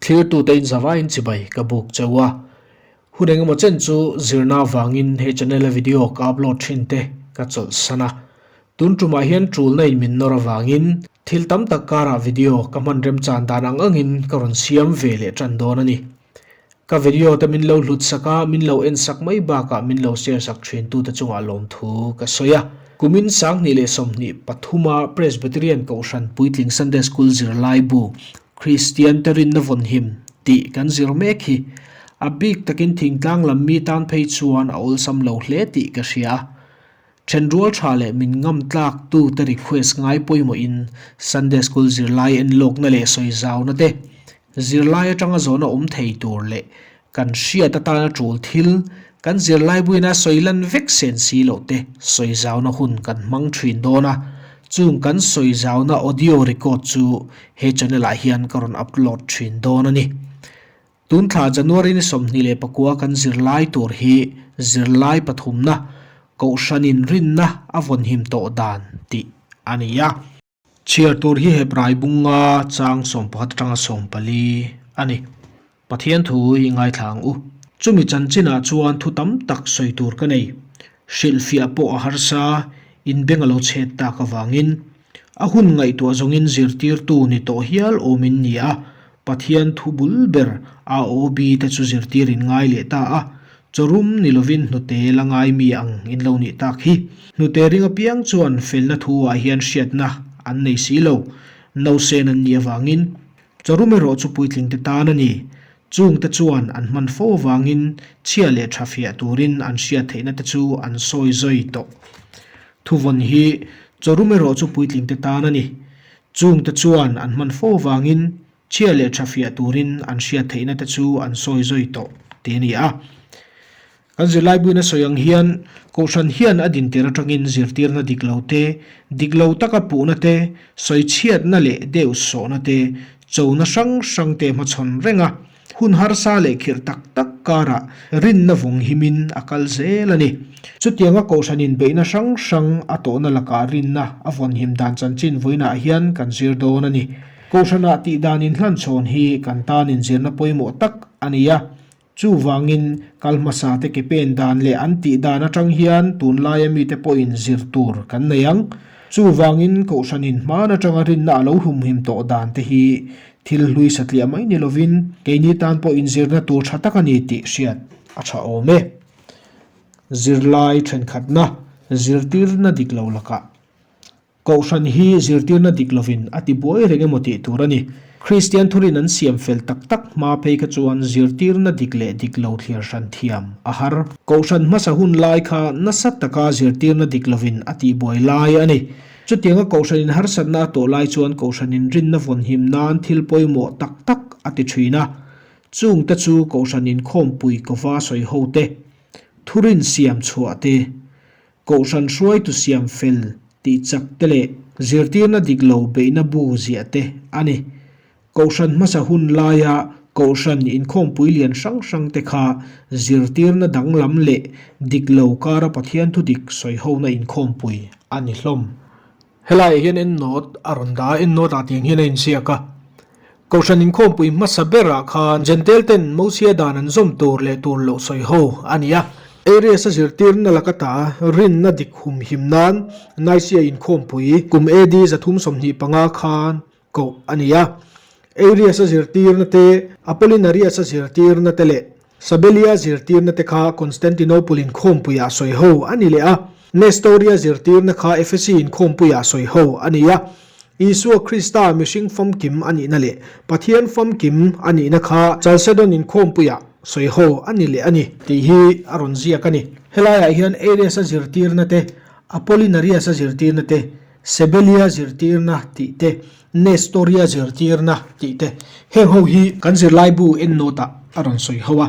Thlirtute in zavaiin chibai ka buk cheu a. Hun engemaw chen chu zirna avangin he channel a video ka upload thin te ka chawlhsan a. Tun tumah hian tulna in min nawr avangin thil tam tak karah video ka hman remchan dan ang angin ka rawn siam ve leh tan dawn a ni. Ka video te min lo hlut sak a, min lo en sak mai bakah min lo share sak thin tute chungah lawmthu ka sawi a. Kumin 2023 a Presbyterian Kohhran Puitling Sunday School zirlaibu Kristian te rinna vawnhim tih kan zir mek hi a bik takin thingtlang lam mi tan phei chuan a awlsam lo hle tih ka hria a. Thenrual tha leh min ngam tlak tu te request ngai pawimawhin Sunday School zirlai enlawkna leh sawi zauna te, zirlai atanga zawhna awm thei tur leh kan hriat atana tul thil kan zirlai buina sawi lan vek sen si loh te sawi zauna hun kan hmang thin dawn a, chung kan sawi zauna audio record chu he channel ah hian ka rawn upload thin dawn a ni. Tun thla January ni 24 kan zirlai tur hi zirlai pathumna, Kohhranin rinna a vawnhim tawh dan tih a ni a. Chhiar tur hi Hebrai bunga chang 11 atanga 14 a ni. Pathian thu i ngaithla ang u. Chumi chanchinah chuan thu tam tak sawi tur ka nei. Hrilhfiah pawh a harsa, inbeng a lo chhet tak avangin. A hun ngaihtuah zawngin zirtirtu ni tawh hial awmin ni a, Pathian thu bul ber AOB te chu zirtir in ngai leh ta a, chawrum ni lovin hnute la ngai mi ang in lo nih tak hi. Hnute ring apiang chuan felna thu ah hian hriatna an nei si lo, nausen an nih avangin. Chawrum erawh chu puitling te tan a ni. Chung te chuan an hman fo avangin chhia leh tha fiah turin an hriat theihna te chu an sawi zawi tawh. Thuvawn hi chawrum erawh chu puitling te tan a ni. Chungte chuan an hman fo avangin chhia leh tha fiah turin an hriat theihna te chu an sawi zawi tawh tih a ni a. Kan zirlaibuin a sawi ang hian Kohhran hian a dintir atangin zirtirna dik lo te, dik lo taka puhna te, sawi chhiatna leh deuh sawhna te, chona hrang hrang te hmachhawn reng a. Hun harsa leh khirh tak tak karah rinna vawng himin a kal zel a ni. Chutianga Kohhran inbeihna hrang hrang a tawhna lakah rinna a vawnhim dan chanchin vawiinah hian kan zir dawn a ni. Kohhranah tih dan inhlanchhawn hi kan tan inzirna pawimawh tak a ni a. Chuvangin kal hmasa te ke pen dan leh an tih dan atang hian tunlaia mite pawhin zir tur kan nei ang. Chuvangin Kohhranin hman atanga rinna a lo humhim tawh dan te hi Thil hlui satliah mai ni lovin keini tan pawh inzirna tur tha tak a ni tih hriat a tha awm e. Zirlai thenkhatna zirtirna dik lo lakah Kohhran hi zirtirna dik lovin a ti buai reng emaw tih tur a ni. Kristian thurin an siam fel tak tak hma phei kha chuan zirtirna dik leh dik lo thliar hran thiam a har. Kohhran hmasa hun lai kha nasa taka zirtirna dik lovin a tihbuai lai a ni. Chutianga Kohhranin harsatna a tawh lai chuan Kohhranin rinna vawnhim nan thil pawimawh tak tak a ti thin a. Chungte chu Kohhran inkhawmpui kova sawi ho te, thurin siam chhuah te, Kohhran hruaitu siam fel tih chak te leh zirtirna dik lo beihna bu ziah te a ni. Kohhran hmasa hun laia Kohhran inkhawmpui lian hrang hrang te kha zirtirna danglam leh dik lo kara Pathian thu dik sawihona inkhawmpui a ni hlawm. Helaiah hian endnote a rawn dah a, endnote ah tiang hian a inziak a. Kohhran inkhawmpui hmasa berah khan Jentail ten Mosia dan an zawm tur leh tur loh sawiho a ni a. Arius a zirtirna laka ta rinna dik humhim nan Nicaea inkhawmpui kum AD 325 khan koh a ni a. Arius-a zirtirna te, Apollinarius-a zirtirna te leh Sabellia zirtirna te kha Constantinople inkhawmpuiah sawi ho a ni leh a. Nestoria zirtirna kha Ephesi inkhawmpuiah sawi ho a ni a. Isua Krista mihring famkim a nihna leh Pathian famkim a nihna kha Chalcedon inkhawmpuiah sawi ho a ni leh a ni. Tih hi a rawn ziak a ni. Helaiah hian Arius-a zirtirna te, Apollinarius-a zirtirna te, Sebelia zirtirna tih te, Nestoria zirtirna tih te, heng ho hi kan zirlaibu endnote ah a rawn sawi ho a.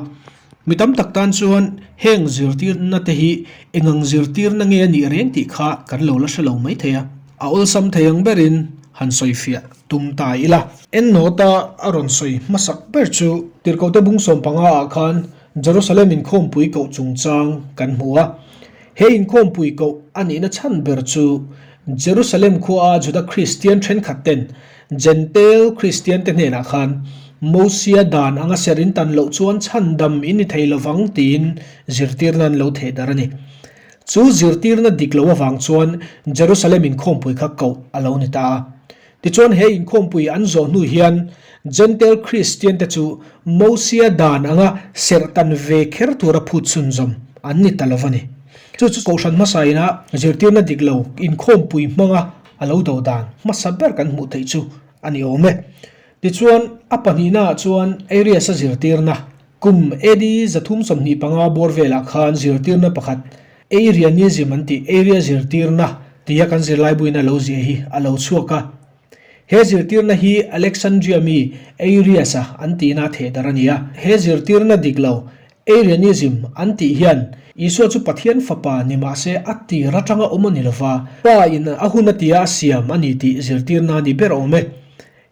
Mi tam tak tan chuan heng zirtirna te hi engang zirtirna nge a nih reng tih kha kan lo la hre lo mai thei a. A awlsam thei ang berin han sawi fiah tum ta ila. Endnote a a rawn sawi hmasak ber chu Tirhkohte bung 15 ah khan Jerusalem inkhawmpui koh chungchang kan hmu a. He inkhawmpui koh a nihna chhan ber chu Jerusalem khuaa Juda Kristian thenkhat ten Jentail Kristiante hnenah khan Mosia dan anga serh in tan loh chuan chhandam in ni thei lovang tiin zirtirna an lo theh darh a ni. Chu zirtirna dik lo avang chuan Jerusalem inkhawmpui kha koh a lo ni ta a. Tichuan he inkhawmpui an zawh hnu hian Jentail Kristiante chu Mosia dan anga serh tan ve kher tura phut chhunzawm an ni ta lo va ni. Chu chu Kohhran hmasa ina zirtirna dik lo inkhawmpui hmanga a lo do dan hmasa ber kan hmuh theih chu a ni awm e. Tichuan a pahnihnaah chuan Arius-a zirtirna Kum AD 325 bawr velah khan zirtirna pakhat Arianism an tih Aria zirtirna tia kan zirlaibuin a lo ziah hi a lo chhuak a. He zirtirna hi Alexandria mi Arius-a an tihna theh darh a ni a. He zirtirna dik lo Arianism an tih hian Isua chu Pathian Fapa ni mah se a tir atanga awm a ni lova, Pa in a hun a tia a siam a ni tih zirtirna a ni ber awm e.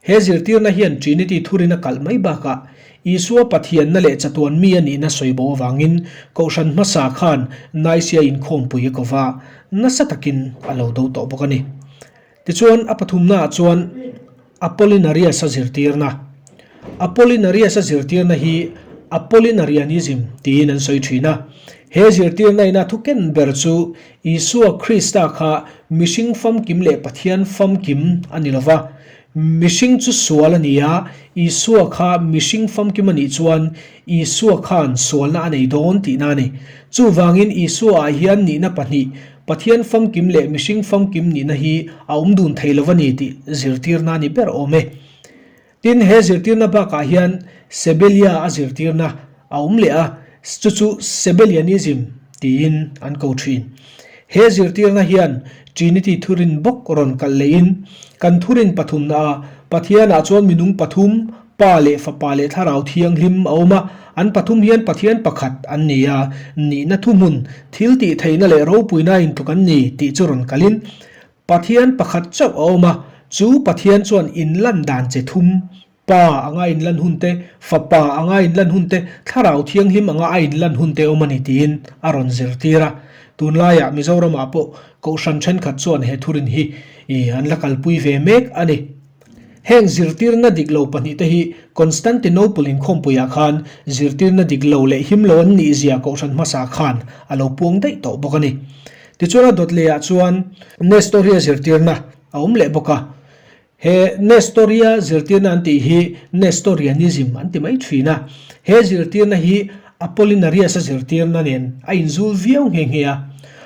He zirtirna hian Trinity thurin a kalh mai bakah Isua Pathianna leh chatuan mi a nihna sawi bo avangin Kohhran hmasa khan Nicaea inkhawmpui a ko va, nasa takin a lo do tawh bawk a ni. Tichuan, a pathumnaah chuan Apollinarius-a zirtirna. Apollinarius-a zirtirna hi Apollinarianism tiin an sawi thin a. He zirtirna ina thu ken ber chu Isua Krista kha mihring famkim leh Pathian famkim a ni lo va. Mihring chu sual a ni a, Isua kha mihring famkim a nih chuan Isua khan sualna a nei dawn tihna a ni. Chuvangin Isua-ah hian nihna pahnih, Pathian famkim leh mihring famkim nihna hi a awm dun thei lo va ni tih zirtirna a ni ber awm e. Tin, he zirtirna bakah hian Sebelia a zirtirna a awm leh a, chu chu Sebelianism tiin an ko thin. He zirtirna hian Trinity thurin bawk rawn kalh lehin, kan thurin pathumna a Pathianah chuan minung pathum, Pa leh Fapa leh Thlarau Thianghlim a awm a, an pathum hian Pathian pakhat an ni a, nihna thuhmun, thiltihtheihna leh ropuina intluk an ni tih chu rawn kalhin, Pathian pakhat chauh a awm a, chu Pathian chuan inlan dan che thum, Pa anga inlan hun te, Fapa anga inlan hun te, Thlarau Thianghlim anga a inlan hun te awm a ni tiin a rawn zirtir a. Tunlaiah Mizoramah pawh Kohhran thenkhat chuan he thurin hi an la kalpui ve mek a ni. Heng zirtirna dik lo pahnihte hi Constantinople inkhawmpuiah khan zirtirna dik lo leh him lo an nihzia Kohhran hmasa khan a lo puang daih tawh bawk a ni. Tichuan a dawt lehah chuan Nestoria zirtirna a awm leh bawk a. He Nestoria zirtirna an tih hi Nestorianism an ti mai thin a. He zirtirna hi Apollinarius-a zirtirna nen a inzul viau nghe nghe a.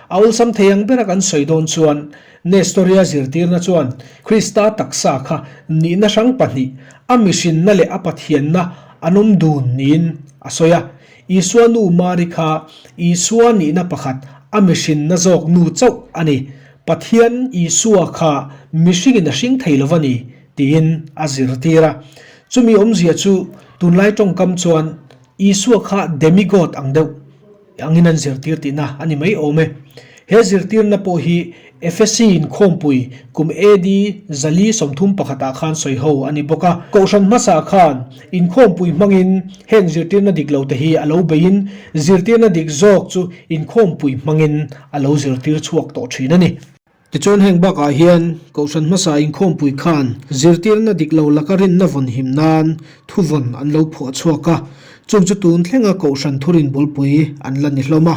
A awlsam thei ang bera kan sawi dawn chuan Nestoria zirtirna chuan Krista taksa kha nihna hrang pahnih, a mihrinna leh a Pathianna an awm dun niin a sawi a. Isua nu Mari kha Isua nihna pakhat, a mihrinna zawk nu chauh a ni. Pathian Isua kha mihringin a hring thei lo va ni, tiin a zirtir a. Chumi awmzia chu tunlai tawngkam chuan Isua kha demigod ang deuh angin an zirtir tihna a ni mai awm e. He zirtirna pawh hi Efesi inkhawmpui kum AD 431 ah khan sawi ho a ni bawk a. Kohhran hmasa khan inkhawmpui hmangin heng zirtirna dik lo te hi a lo beiin zirtirna dik zawk chu inkhawmpui hmangin a lo zirtir chhuak tawh thin a ni. Tichuan heng bakah hian Kohhran hmasa inkhawmpui khan zirtirna dik lo laka rinna vawn him nan thuvawn an lo phuah chhuak a, chung chu tun thlenga Kohhran thurin bulpui an la ni hlawm a.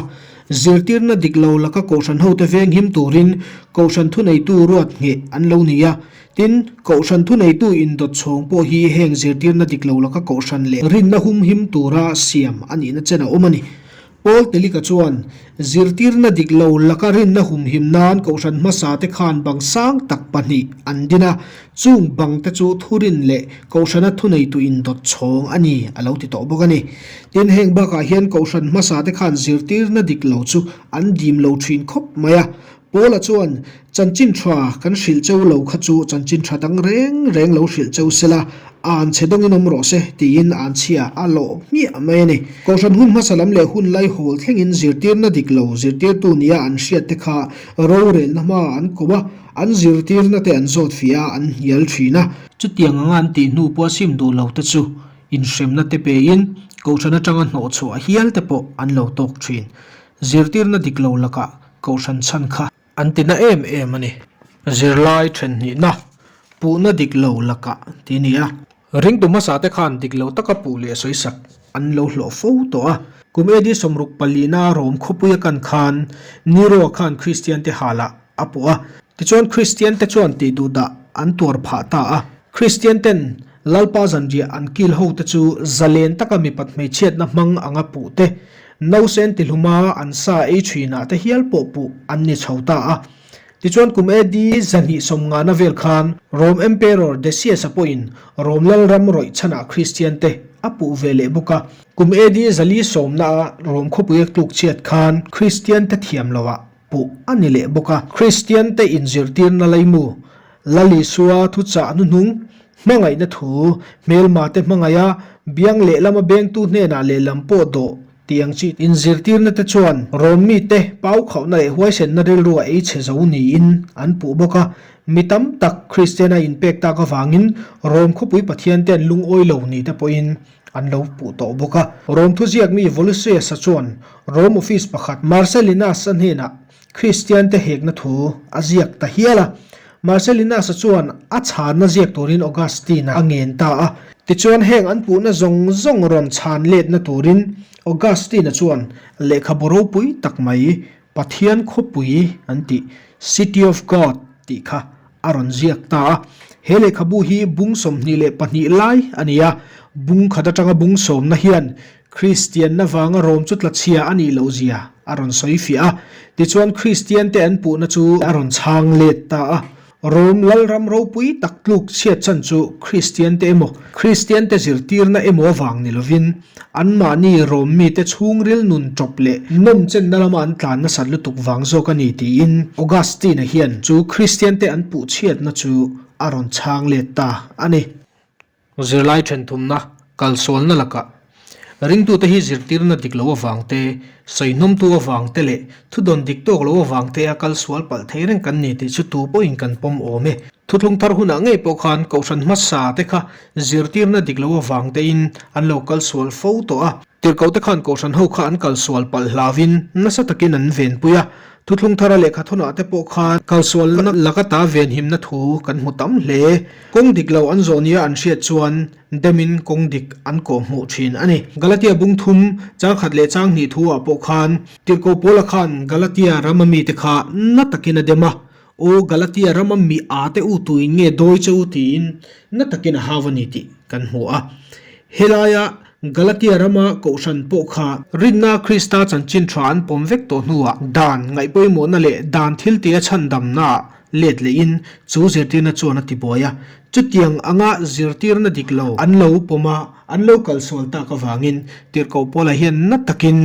Zirtirna dik lo laka Kohhran hote veng him turin Kohhran thuneitu ruat ngheh an lo ni a. Tin, Kohhran thuneitu indawt chhawng pawh hi heng zirtirna dik lo laka Kohhran leh rinna hum him tura siam a nihna chen a awm a ni. Paul Telika chuan, Zirtirna dik lo laka rinna humhim nan Kohhran hmasa te khan bang sang tak pahnih an din a, chung bang te chu thurin leh Kohhrana thuneitu indawt chhawng a ni a lo ti tawh bawk a ni. Tin, heng bakah hian Kohhran hmasa te khan zirtirna dik lo chu an dim lo thin khawp mai a. Paula chuan, Chanchin tha kan hrilh cheu lo kha chu chanchin tha dang reng reng lo hrilh cheu se la, an chhe dawngin awm rawh se, tiin an chhia a lawh hmiah mai a ni. Kohhran hun hmasa lam leh hun lai hawl thlengin zirtirna dik lo zirtirtu nia an hriat te kha rorelna hmaah an ko a, an zirtirna te an zawt fiah a, an hnial thin a. Chutiang anga an tih hnu pawh sim duh lo te chu inhremna te pein Kohhran atanga hnawhchhuah hial te pawh an lo tawk thin. Zirtirna dik lo lakah Kohhran chhan kha an ti na em em a ni. Zirlai thenhnihna puhna dik lo lakah ti nia. Ringtu hmasa te khan dik lo taka puh leh sawisak an lo hlawh fo tawh a. Kum AD 64 na Rom khawpui a kan khan Nero-a khan Kristian te halah a puh a. Tichuan Kristian te chuan tih duh dah an tuar phah ta a. Kristian ten Lalpa zanriah an kil ho te chu zalen taka mipat hmeichhiatna hmang anga puh te, nausen tihluma an sa ei thinah te hial pawh puh an ni chho ta a. Tichuan kum AD 250 vel khan Rom Emperor Decius-a pawhin Rom lalram rawih chhanah Kristian te a puh ve leh bawk a. Kum AD 410 a Rom khawpui a tluk chhiat khan Kristian te thiam loah puh a ni leh bawk a. Kristian te inzirtirna laimu Lal Isua thuchah hnuhnung hmangaihna thu hmelma te hmangaiha biang lehlama bengtu hnenah lehlam pawh dawh tih ang chi inzirtirna te chuan Rom mite pau khauhna leh huaisenna rilru a ei chhe zo niin an puh bawk a. Mi tam tak Kristiana inpek tak avangin Rom khawpui Pathian te an lungawi lo ni te pawhin an lo puh tawh bawk a. Rom thuziak mi Volusius-a chuan Rom office pakhat Marcellinus-a hnenah Kristiante hekna thu a ziak ta hial a. Marcellinus-a chuan a chhanna ziak turin Augustine-a a ngen ta a. Tichuan heng an puhna zawng zawng rawn chhan letna turin Augustine-a chuan lehkhabu ropui tak mai Pathian khawpui an tih, City of God, tih kha a rawn ziak ta a. He lehkhabu hi bung 22 lai a ni a, bung khat atanga bung sawmna hian Kristianna vanga Rom chu tlachhia a nih loh zia a rawn sawi fiah a, tichuan Kristiante an puhna chu a rawn chhang let ta a. Rom lalram ropui tak tluk chhiat chan chu Kristiante emaw, Kristiante zirtirna emaw avang ni lovin, anmahni Rom mite chhungril nun tawp leh nawmchenna lama an tlan nasat lutuk vang zawk a ni tiin Augustine-a hian chu Kristiante an puh chhiatna chu a rawn chhang let ta a ni. Zirlai thenthumna kalsualna lakah ringtute hi zirtirna dik lo avang te, sawihnawmtu avang te leh thudawn dik tawk lo avang te a kalsual palh thei reng kan ni tih chu tu pawhin kan pawm awm e. Thuthlung thar hunah ngei pawh khan kohhran hmasa te kha zirtirna dik lo avang tein an lo kalsual fo tawh a. Tirhkohte khan kohhran ho kha an kalsual palh hlauvin nasa takin an venpui a, thuthlung thara lehkha thawnah te pawh khan kalsualna laka ta venhimna thu kan hmu tam hle. Kawng dik lo an zawh nia an hriat chuan demin kawng dik an kawh hmuh thin a ni. Galatia bung thum, chang khat leh chang hnih thu ah pawh khan Tirhkoh Paula khan Galatia rama mite kha na takin a dem a, Aw Galatia rama mi â te u tuin nge dawi che u tiin na takin a hau a ni tih kan hmu a. Helaia Galatia rama kohhran pawh kha rinna Krista chanchin tha an pawm vek tawh hnuah dan ngaihpawimawhna leh dan thiltia chhandamnaah let lehin chu zirtirna chuan a tibuai a. Chutiang anga zirtirna dik lo an lo pawm a, an lo kalsual tak avangin Tirhkoh Paula hian na takin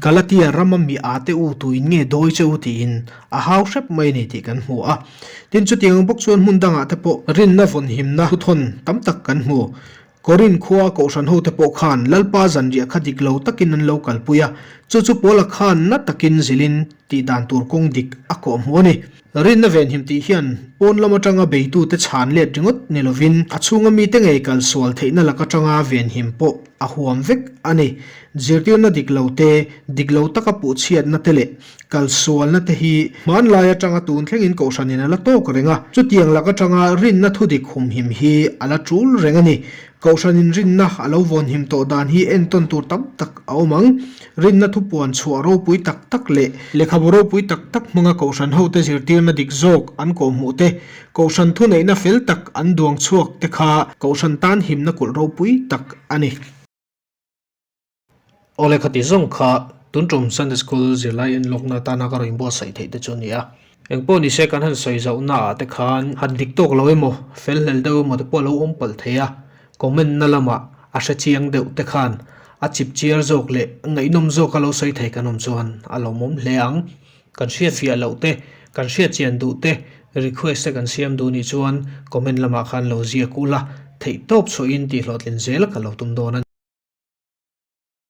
Galatia rama mi â te u tuin nge dawi che u tiin A hau hrep mai a ni tih kan hmu a. Tin, chutiang bawk chuan hmun dangah te pawh rinna vawnhimna thuthawn tam tak kan hmu. Korinth khua kohhran hote pawh khan Lalpa zanriah kha dik lo takin an lo kalpui a, chu chu Paula khan na takin zilhin tih dan tur kawng dik a kawh hmu a ni. Rinna venhim tih hian pawn lam atanga beitute chhan let ringawt ni lovin a chhunga mite ngei kalsual theihna lak atanga venhim pawh a huam vek a ni. Zirtirna dik lo te, dik lo taka puhchhiatna te leh Kalsualna te hi hmanlai atanga tun thlengin kohhranin a la tawk reng a, chutiang lak atanga rinna thudik humhim hi a la tul reng a ni. Kohhranin rinna a lo vawnhim tawh dan hi entawn tur tam tak a awm ang. Rinna thupuan chhuah ropui tak tak leh lehkhabu ropui tak tak hmanga kohhran hote zirtirna dik zawk an kawhhmuh te, kohhran thuneihna fel tak an duang chhuak te kha kohhran tan himna kulh ropui tak a ni. Awle khati zawng kha tun tum Sunday School zirlai enlawkna atana ka rawn inbuatsaih theih te chu a ni a. Engpawh ni se kan han sawi zauhna ah te khan han dik tawk lo emaw, fel hlel deuh emaw te pawh a lo awm palh thei a, comment na lamah a hre chiang deuh te khan a chip chiar zawk leh ngaihnawm zawk a lo sawi thei kan awm chuan a lawmawm hle ang. Kan hriat fiah loh te, kan hriat chian duh te, request te kan siam duh nih chuan comment lamah khan lo ziak ula, theihtawp chhuahin tihhlawhtlin zel ka lo tum dawn a ni.